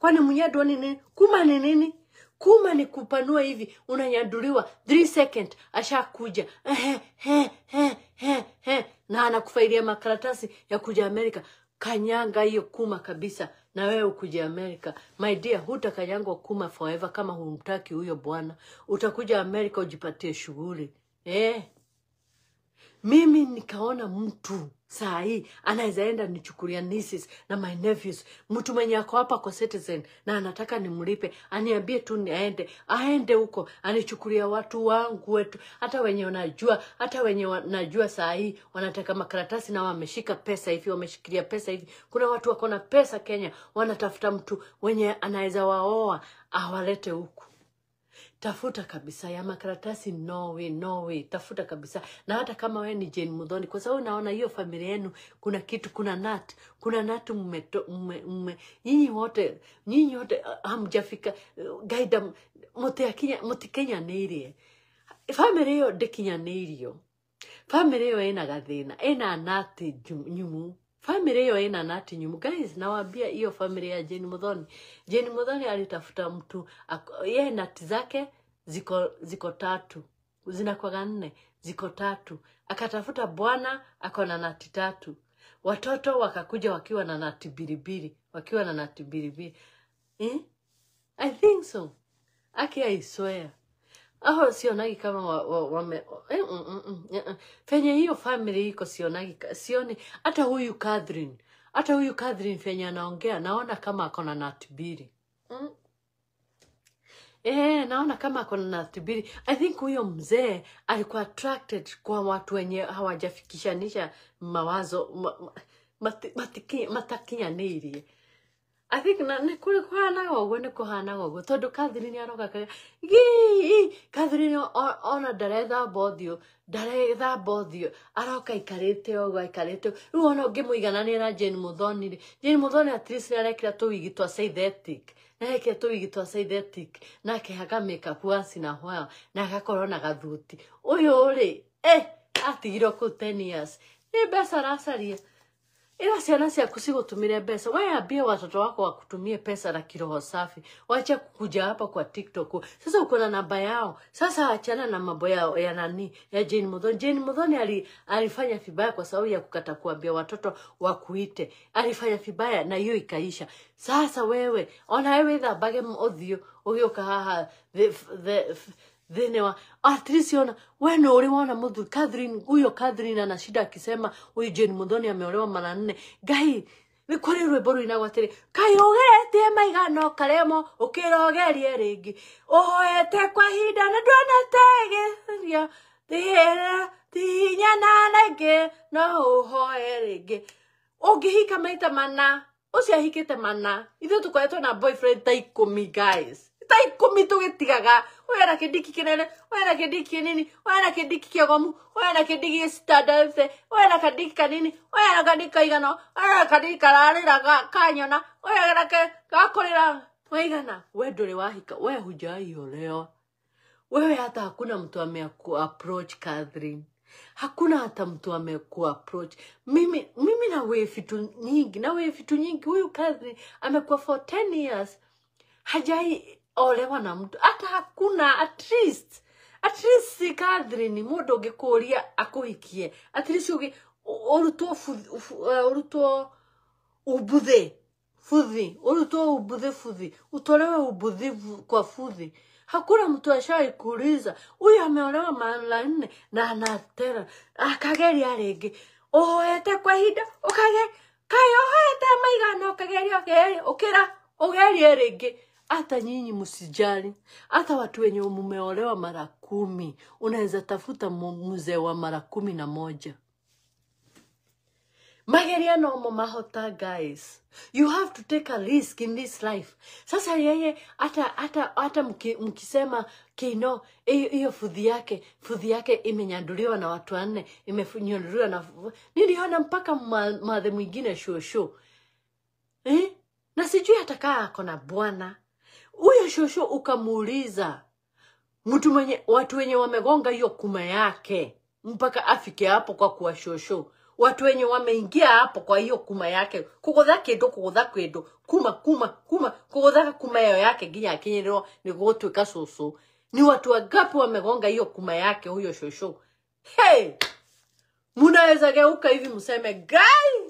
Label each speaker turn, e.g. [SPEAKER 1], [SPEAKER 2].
[SPEAKER 1] Kwani mnyandua ni nini? Kuma ni nini? Kuma ni kupanua hivi, unanyanduliwa 3 second ashakuja. He he he he he, na anakufailia makaratasi ya kuja Amerika. Kanyanga hiyo kuma kabisa, na wewe ukuja Amerika. My dear, hutakanyangwa kuma forever kama humtaki huyo bwana. Utakuja Amerika ujipatie shughuli. Mimi nikaona mtu saa hii anaweza enda nichukulia nieces na my nephews, mtu mwenye ako hapa kwa Citizen na anataka nimlipe, aniambie tu niende, aende huko anichukulia watu wangu wetu, hata wenye wanajua, hata wenye wanajua saa hii wanataka makaratasi na wameshika pesa hivi, wameshikilia pesa hivi. Kuna watu wako na pesa Kenya, wanatafuta mtu wenye anaweza waoa awalete huku. Tafuta kabisa ya makaratasi, no way, no way. Tafuta kabisa. Na hata kama we ni Jane Muthoni, kwa sababu naona hiyo familia yenu kuna kitu, kuna nat, kuna nat mme nyinyi wote hamjafika gaida mutikinyanĩirie. Family hiyo ndĩkinyanĩirio. Family hiyo ina gathĩna, ina nati nyumu. Family hiyo ina nati nyumu. Guys, nawaambia hiyo familia ya Jane Muthoni. Jane Muthoni alitafuta mtu, yeye nati zake ziko tatu. Zinakuwa nne, ziko tatu. Akatafuta bwana, akona nati tatu. Watoto wakakuja wakiwa na nati bilibili, wakiwa na nati bilibili. I think so. Aki, I swear. Aho sionagi kama wame fenye hiyo family iko, sionagi, sioni hata huyu Catherine. Hata huyu Catherine fenye anaongea naona kama akona nati mbili. Naona kama akona nati mbili. I think huyo mzee alikuwa attracted kwa watu wenye hawajafikishanisha mawazo matakinyanĩirie. I think na nĩ kũrĩ kũhanaga ũguo, nĩ kũhanaga ũguo tondũ Catherine aroka kaga gii. Catherine ona ndarethamba ũthiũ, ndarethamba ũthiũ, aroka aikarĩte ũguo, aikarĩte rĩu. Ona ũngĩmũiganania na Jane Muthoni rĩ, Jane Muthoni at least nĩarekĩra tũwigi twa synthetic, nĩarekĩra tũwigi twa synthetic na akehaka makeup once in a while na agakorwo na gathuti. Ũyũ rĩ, atigirwo kũu 10 years, nĩ mbeca aracaria. Ila ciana ciaku cigũtũmĩre mbeca, wewe ambie watoto wako wakutumie pesa na kiroho safi. Wacha kukuja hapa kwa TikTok. Sasa uko na namba yao. Sasa achana na mambo yao ya nani, ya Jane Muthoni. Jane Muthoni alifanya vibaya kwa sababu ya kukata kuambia watoto wakuite. Alifanya vibaya na hiyo ikaisha. Sasa wewe, ona wewe thambage ũthiũ ũgĩũka haha thĩinĩ wa at least ona we no uri wona mũthuri Catherine, huyo Catherine ana shida akisema huyu Jane Muthoni ameolewa mara 4. Ngai, nĩ kũrĩ rwĩmbo rũinagwo atĩrĩ, kaĩ ũgeretie maigana ũkaremwo ũkĩrogerie rĩngĩ, ũhoete kwa ihinda na ndwanategeria tihinya na rĩngĩ no ũhoe rĩngĩ. Ũngĩhika maita mana, ũcio ahikĩte mana, ithuĩ tũkoretwo na boyfriend ta 10 guys, ta 10 tũgĩtigaga. Ũyũ ena kĩndiki kĩnene, ũyũ ena kĩndiki kĩnini, ũyũ ena kĩndiki kĩogomu, ũyũ ena kĩndiki gĩstandardĩte, ũyũ ena kandiki kanini, ũyũ ena kandiki kaigana, ũyũ ena kandiki kararĩra kanyona, ũyũ ena gakũrĩra waigana. We ndũrĩ wahika, we hujaiolewa. Wewe hata hakuna mtu amekuapproach Catherine. Hakuna hata mtu amekuapproach. Mimi na wewe vitu nyingi, na wewe vitu nyingi. Huyu Catherine amekuwa for 10 years hajai olewa na mtu. Hata hakuna, at least si Catherine mũndũ ũngĩkũria akũhikie. At least ũrutwo ũrutwo ubuthe futhi, urutwo ubuthe futhi, utolewe ubuthe kwa futhi. Hakuna mtu ashai kuuliza huyu ameolewa mara 4 na anatera akageria rĩngĩ, ũhoete kwa ihinda ũkage kaĩ ũhoete maigana ũkageria ũgeria ũkĩra ũgerie rĩngĩ. Hata nyinyi msijali, hata watu wenye mumeolewa mara 10, unaweza tafuta mzee wa mara 11. Mageria no mo mahota guys. You have to take a risk in this life. Sasa yeye hata mkisema kino hiyo futhi yake imenyanduliwa na watu 4, imenyanduliwa na niliona mpaka madhe mwingine shosho. Na sijui hata kaa ako na bwana. Huyo shosho ukamuuliza mtu mwenye watu wenye wamegonga hiyo kuma yake mpaka afike hapo kwa kuwa shosho. Watu wenye wameingia hapo kwa hiyo kuma yake, kugutha kindu, kugutha kindu, kuma kuma kuma, kugutha kuma iyo yake nginya akinyirwo ni gutuika cucu. Ni watu wangapi wamegonga hiyo kuma yake huyo shosho? Hey, munaweza geuka hivi mseme, "Guy,